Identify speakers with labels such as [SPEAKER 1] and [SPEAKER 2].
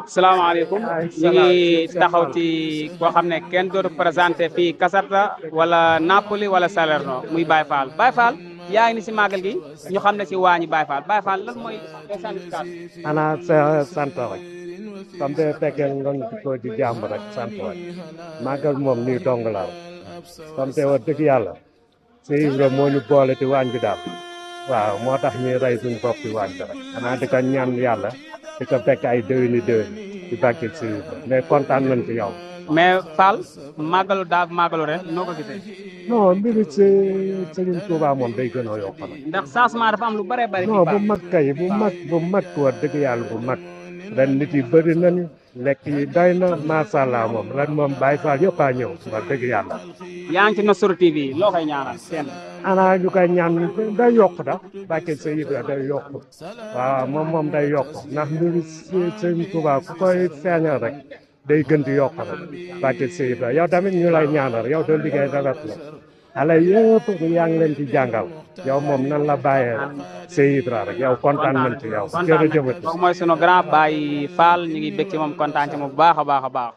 [SPEAKER 1] salaamaaleykum ñu ngi taxaw ci koo xam ne kenn dootu présenté fii Caserta wala Napoli wala Salerno muy Baye Fall Baye Fall yaa ngi ni si màggal gi ñu xam ne si waañi Baye Fall Baye Fall lan mooy sànnikat
[SPEAKER 2] xanaa sant rek comme te fekkee ngon ko di jàmm rek sant rek màggal moom nii dong la comme te wax dëgg yàlla Sëñ Ibra moo ñu boole ci waañ bi daal waaw moo tax ñuy rey suñu bopp ci waañ bi rek xanaa di ko ñaan yàlla di ko fekk ay déwéni ci bàkkil Sëñ Ibra mais kontaan nañ ci yow.
[SPEAKER 1] mais Fall màggalu daaw màggalu ren noo ko gisee.
[SPEAKER 2] non mbiru Sëriñ Tuubaa moom day gën a yokk nag.
[SPEAKER 1] ndax changement dafa am lu bëree bëri.
[SPEAKER 2] non bu mag kay bu mag wax dëgg yàlla bu mag ren nit yi bëri nañu lekk yi doy na macha allah moom ren moom Baye Fall yëpp a ñëw wax dëgg yàlla.
[SPEAKER 1] yaa ngi ci Nasrou TV loo koy ñaanal kenn.
[SPEAKER 2] ana ñu koy ñaan day yokk da bàkke Sëñ Ibra day yokk waaw moom day yokk ndax mbiru Sëñ Tuubaa ku koy feeñal rek day gën di yokk rek bàkke Sëñ Ibra yow tamit ñu lay ñaanal yow doo liggéey rafet la xale yëpp yaa ngi leen di jàngal yow moom nan la bàyyee Sëñ Ibra rek yow kontaan nañ ci yow jërëjëf.
[SPEAKER 1] kooku mooy sunu grand Baye Fall ñu ngi bëgg ci moom kontaan ci moom bu baax a baax a baax.